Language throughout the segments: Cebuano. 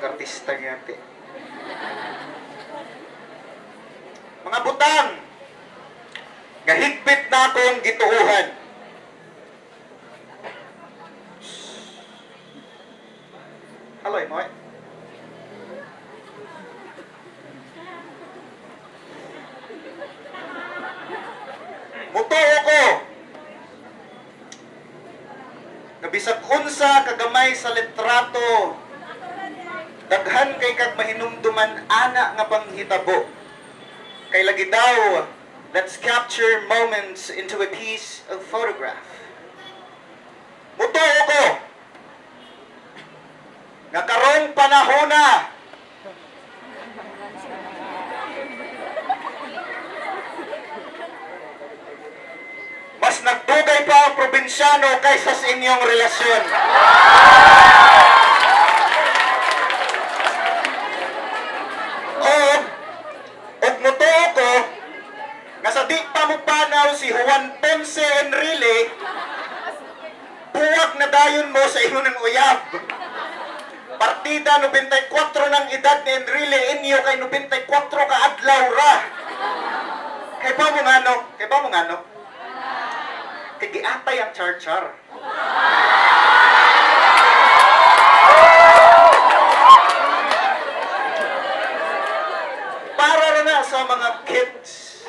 Murag artista nga ate. Mga butang nga higpit na akong gituuhan. Haloy mo eh. Mutuo ko nga bisag unsa kagamay sa litrato, daghan kay kag mahinumduman ana nga panghitabo. Kay lagi daw, let's capture moments into a piece of photograph. Mutuo ko nga karong panahona, mas nagdugay pa ang probinsyano kaysa sa inyong relasyon. Og mutuo ko nga sa di pa mo panaw si Juan Ponce Enrile, buwag na dayon mo sa inyo ng uyab. Partida 94 ng edad ni Enrile, inyo kay 94 ka adlaw ra. Kay ba mo ngano? Kay ba mo ngano? Kay giatay ang char-char. Para ra na sa mga kids.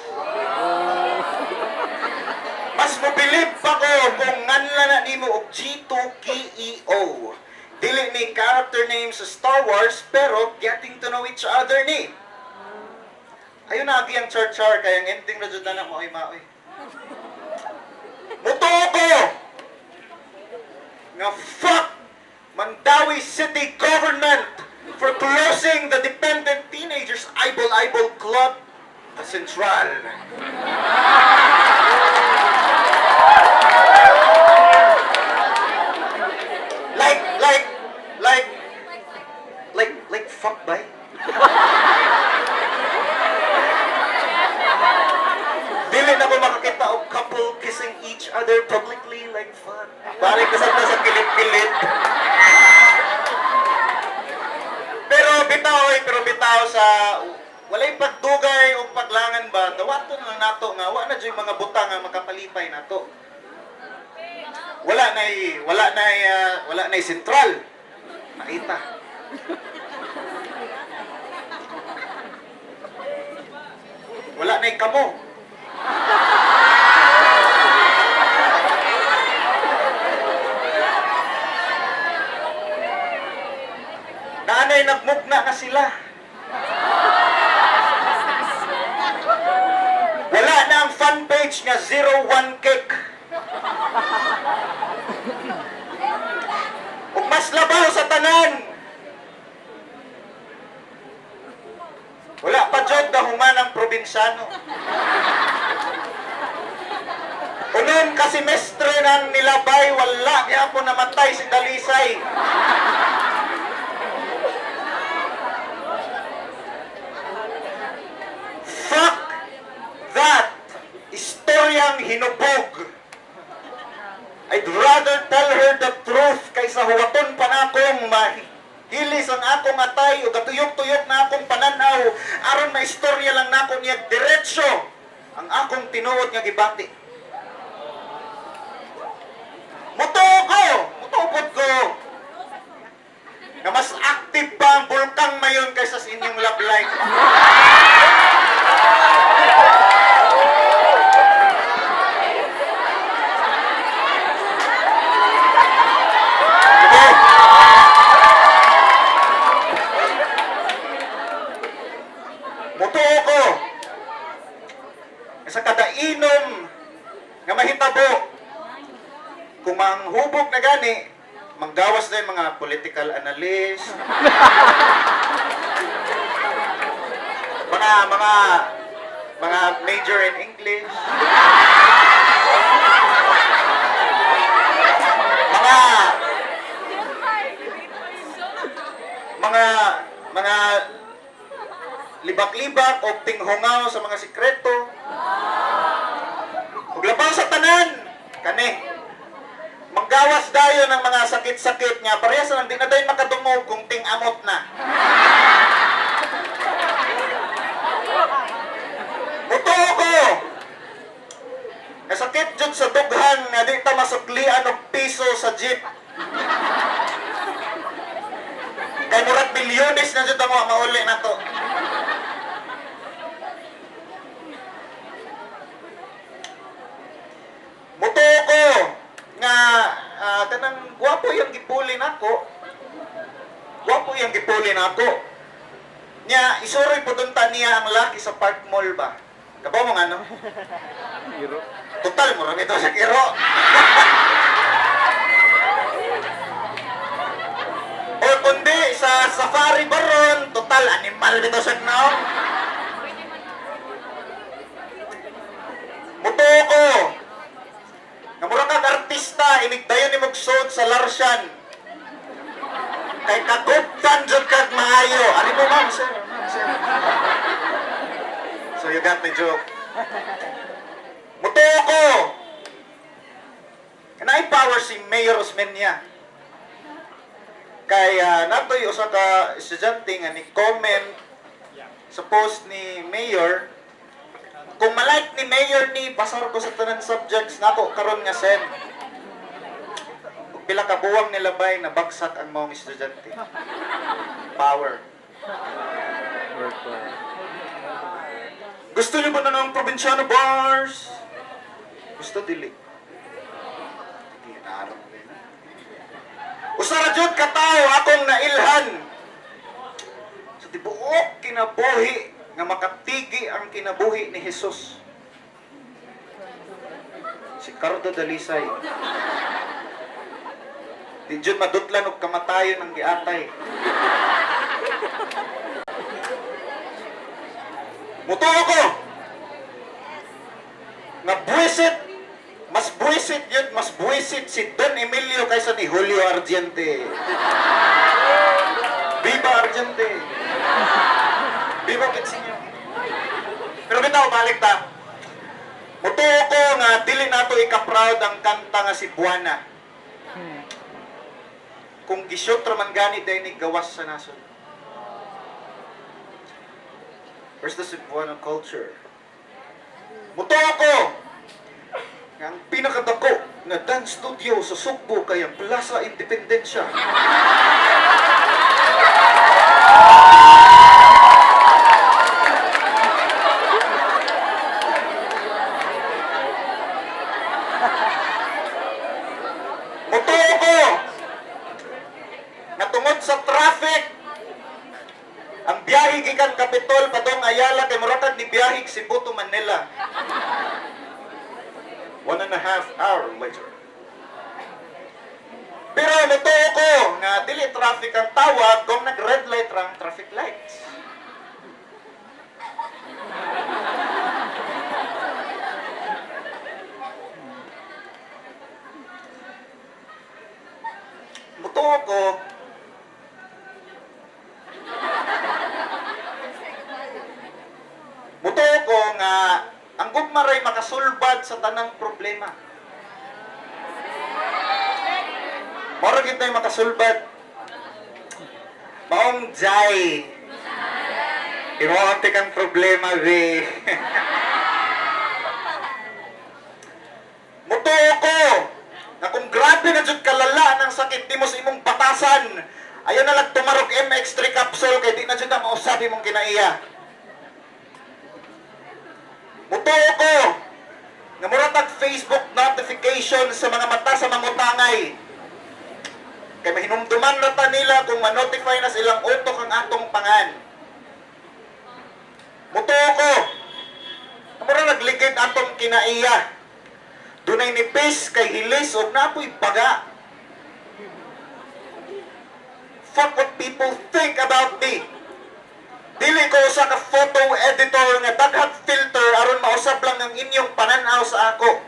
Mas mobilib pa ko kung nganla na nimo og G2KEO. Dili ni character name sa Star Wars, pero getting to know each other ni. Ayun na agi ang char-char, kaya ang ending ra jud na na maoy maoy. Mutuo ko nga fuck Mandaue City Government for closing the dependent teenagers eyeball eyeball club sa Central. Like, fuck bay. Dili na ko makakita og couple kissing each other publicly, like fuck. Pare kasal na sa kilid-kilid. Pero bitaw eh, pero bitaw sa walay pagdugay o paglangan ba, dawato na lang nato nga wa na jud mga butang nga makapalipay nato. Wala na'y sentral. Nakita. Wala na'y kamo. Naanay nagmugna na sila. Wala na ang fan page nga 01 cake. Ug mas labaw sa tanan. Wala pa jud na human ang probinsyano. Unom ka semestre nang nilabay, wala gyapon namatay si Dalisay. Fuck that istoryang hinubog. I'd rather tell her the truth kaysa huwaton pa na akong mahilis ang akong atay o gatuyok-tuyok na akong pananaw aron maistorya lang nako niya diretso ang akong tinuod nga gibati. Mutuo ko, mutuo ko na mas active pa ang bulkang mayon kaysa sa inyong love life. Diba? Mutuo ko sa kada inom nga mahitabo, kung manghubog na gani, manggawas na yung mga political analyst, mga major in English, mga libak-libak o tinghungaw sa mga sikreto. Ug labaw sa tanan, kani. Manggawas Magawas dayon ang mga sakit-sakit nga parehas lang di na dayon makadungog kung ting-amot na. Mutuo ko! Nasakit jud sa dughan nga di ta masuklian og piso sa jeep. Kay murag bilyones na jud ang wa mauli na to. Mutuo ko nga kanang gwapo yung gipuli nako. Gwapo yung gipuli nako. Nya isuroy pud unta niya ang laki sa Park Mall ba. Kabaw mo nga no? Iro. Total mo ito sa kiro. O kundi sa safari baron, total animal bitaw sa naong. Mutuo ko. Nga mura kag artista, inigdayon ni Mugsod sa Larsian. Kay kaguptan jud kag maayo. Ari mo ma'am, sir, ma'am, sir. So you got the joke. Mutuo ko. Naay power si Mayor Osmeña. Kay natoy usa ka estudyante nga ni comment sa post ni Mayor, kung malike ni Mayor ni basar ko sa tanan subjects nako karon nga sem. Ug pila ka buwang nilabay na bagsak ang maong estudyante. Power. Work pa. Gusto niyo ba na ng probinsyano bars? Gusto dili. Sige, naarang mo din. Usa ra jud ka tawo akong nailhan. Sa tibuok kinabuhi nga makatigi ang kinabuhi ni Jesus. Si Cardo Dalisay. Di jud madutlan og kamatayon ang giatay. Mutuo ko! Nga buwisit, mas buwisit yun, mas buwisit si Don Emilio kaysa ni Julio Argente. Viva Argente! Viva Kitsinyo! Pero bitaw, balik ta. Mutuo ko nga dili nato ika-proud ang kanta nga si Buana. Kung gisyot ra man gani dahil ni gawas sa nasod. Where's the Cebuano culture? Mutuo ko! Nga ang pinakadako nga dance studio sa Sugbo kay ang Plaza Independencia. Mutuo ko! Nga tungod sa traffic, ang biyahe gikan Kapitol padong Ayala kay mura kag ni biyahe Cebu to Manila. 1.5 hour later. Pero mutuo ko nga dili traffic ang tawag kung nag red light ra ang traffic lights. Mutuo ko Mutuo ko nga ang gugma ray makasulbad sa tanang problema. Moro gid tay makasulbad. Maong jay. Imo kang problema be. Mutuo ko na kung grabe na jud kalala ng sakit nimo sa imong batasan, ayaw na lang tumarog MX3 capsule kay di na jud na mausab imong kinaiya. Mutuo ko nga mura tag Facebook notification sa mga mata sa mangutangay. Kay mahinumduman na ta nila kung ma-notify na sa ilang utok ang atong pangan. Mutuo ko nga mura nagligid atong kinaiya. Dunay nipis kay hilis og napoy baga. Fuck what people think about me. Dili ko usa ka photo editor nga daghang filter aron mausab lang ang inyong pananaw sa ako.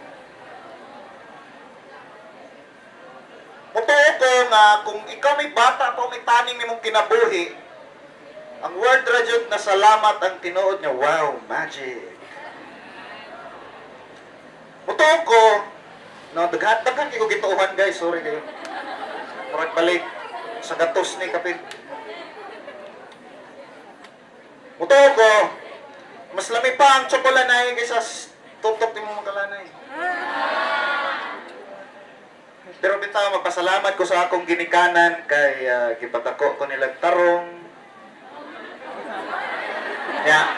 Mutuo ko nga kung ikaw may bata pa o may taning nimong kinabuhi, ang word ra jud na salamat ang tinuod nga wow, magic. Mutuo ko No, daghan daghan kay ko gituohan, guys, sorry kayo. Murag balik sa gatos ni kapit. Mutuo ko, mas lami pa ang tsokolanay kaysa tutok ni mo makalanay. Pero bitaw, magpasalamat ko sa akong ginikanan kay gipatako ko nilang tarong. Ya.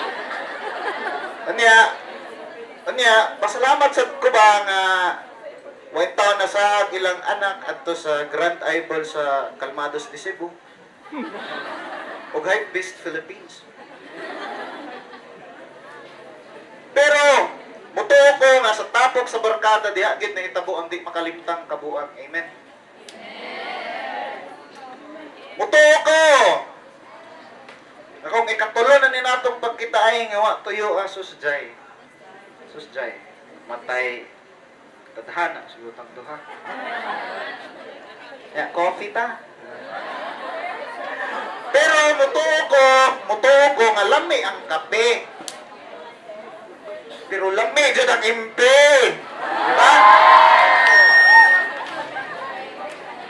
Unya, unya, pasalamat sad ko ba nga way taon na sa ilang anak adto sa Grand Eyeball sa Calmados de Cebu. Ug Hypebeast Philippines. Pero mutuo ko nga sa tapok sa barkada diha gid nahitabo ang di makalimtang kabuang. Amen. Mutuo ko nga kung ikatulo na ni natong pagkita ay nga wa tuyo ah, sus jay. Sus jay. Matay tadhana siguro tang duha. Ya, coffee ta. Pero mutuo ko nga lami ang kape. Pero lami jud ang impe. Di ba?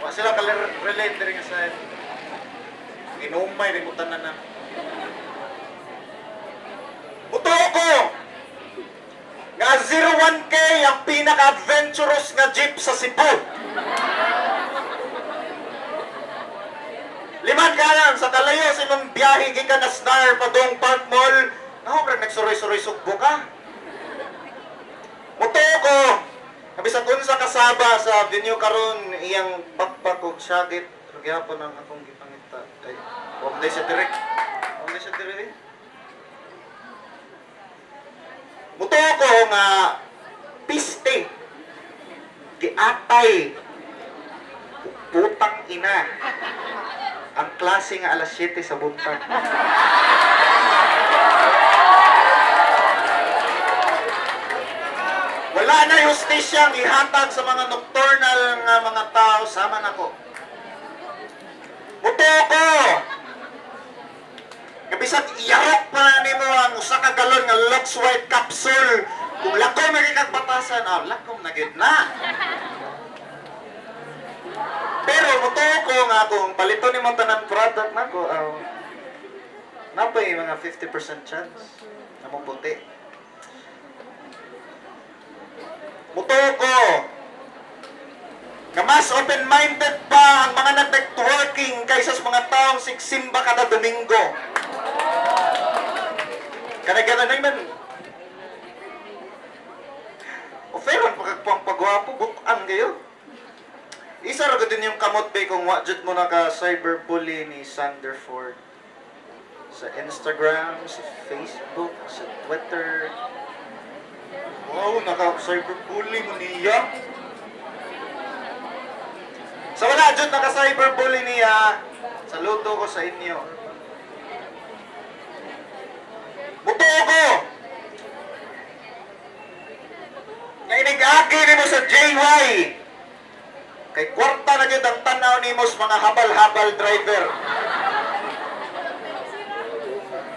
Wa sila ka-relate diri nga sa inumay rin mo tanan na. Mutuo ko nga 01K ang pinaka-adventurous nga jeep sa Cebu. Liman ka lang sa kalayo sa imong biyahe gikan na Snar padung Park Mall. Naho ra nagsuroy-suroy sugbo ka. Mutuo ko. Bisag unsa kasaba sa venue karon iyang pakpak og syagit pero gihapon ang akong gipangita kay wa man siya direct. Wa man siya direct. Mutuo ko nga piste giatay putang ina ang klase nga alas 7 sa buntag. Wala na justisyang ihatag sa mga nocturnal nga mga tao sama nako. Mutuo ko. Nga bisag iyarok pa nimo ang usa ka galon nga Lux White capsule. Kung lakom na kag batasan, ah, lakom na gid na. Pero mutuo ko nga kung palito nimo tanan product nako, ah, napay mga 50% chance na moputi. Mutuo ko nga mas open-minded pa ang mga nag-networking kaysa sa mga taong siksimba kada Domingo. Kada ganun man. O pero ang pagpagwapo, bukan kayo. Isa ra gud din yung kamot bay kung wa jud mo naka cyberbully ni Sander Ford sa Instagram, sa Facebook, sa Twitter. Wow, naka cyberbully mo niya. Sa wala jud naka cyberbully niya, saludo ko sa inyo. Mutuo ko. Nga inig-agi nimo sa JY. Kay kwarta na gyud ang tan-aw nimo sa mga habal-habal driver.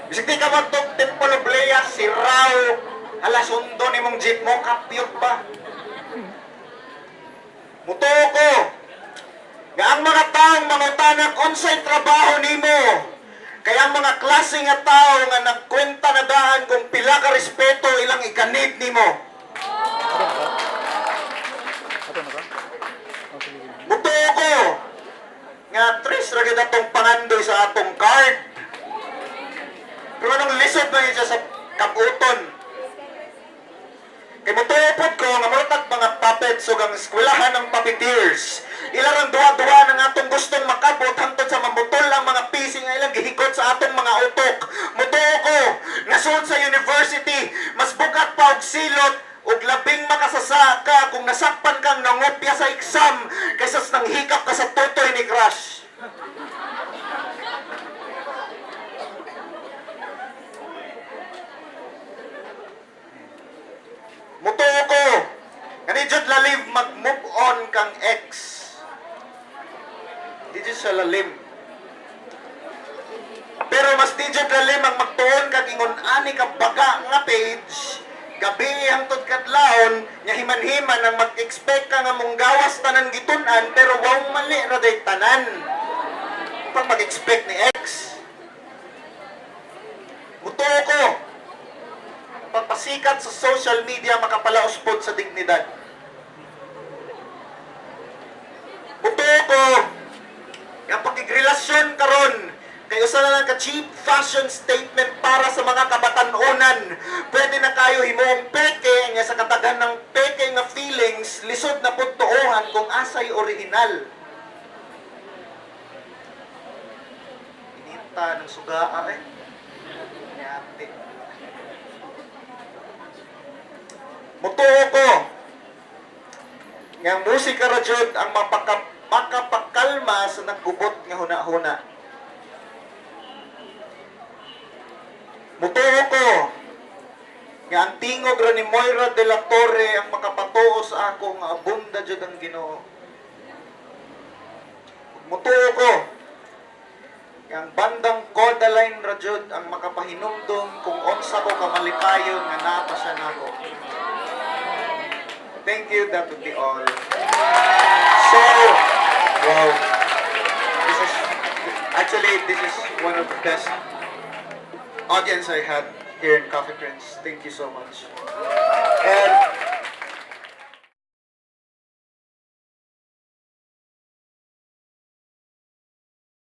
Bisag di ka magtog Temple of Leia, si Rao, alas undo nimong jeep mo, kapyot pa. Mutuo ko nga ang mga taong mangutanak unsay trabaho nimo. Kaya ang mga klase nga tao nga nagkwenta na daan kung pila ka respeto ilang ikanid nimo. Ato na ba? Oh, sige, sige. Mutuo ko nga tres ra gyud atong pangandoy sa atong card. Pero anong lisod na yun siya sa kabuton. Kay mutuo pod ko nga murag mga puppets ug ang eskwelahan ng puppeteers. Ilarang duwa-duwa ng atong gustong makabot hangtod sa mamutol ang mga PC nga ilang gihikot sa atong mga utok. Mutuo ko nga sud sa university mas bugat pa og silot ug labing makasasa ka kung nasakpan kang nangopya sa exam kaysa sa nanghikap ka sa tutoy ni crush. Mutuo ko. Kani jud lalim mag-move on kang ex. Di jud siya lalim. Pero mas di jud lalim ang magtuon kag ingon ani ka baga nga page Gabi hangtod kadlawon nya himan-himan ang mag-expect ka nga monggawas tanan gitun-an, pero wow, mali ra day tanan. Pag mag-expect ni ex. Mutuo ko, pagpasikat sa social media makapalaos pod sa dignidad. Mutuo ko, ang pakigrelasyon karon kay usa na lang ka cheap fashion statement para sa mga kabatan-onan. Pwede na kayo himuong peke nga sa kataghan ng peke nga feelings, lisod na pud tuohan kung asay original. Inita ng sugaa eh. Yate. Mutuo ko nga ang musika ra jud ang makapakalma sa naggubot nga huna-huna. Mutuo ko nga ang tingog ra ni Moira de la Torre ang makapatuo sa ako nga abunda jud ang Ginoo. Mutuo ko nga ang bandang Kodaline ra jud ang makapahinumdum kung unsa ko kamalipayon nga naa pa siya nako. Thank you, that would be all. So, wow. This is, actually, this is one of the best audience I had here in Coffee Prince. Thank you so much. And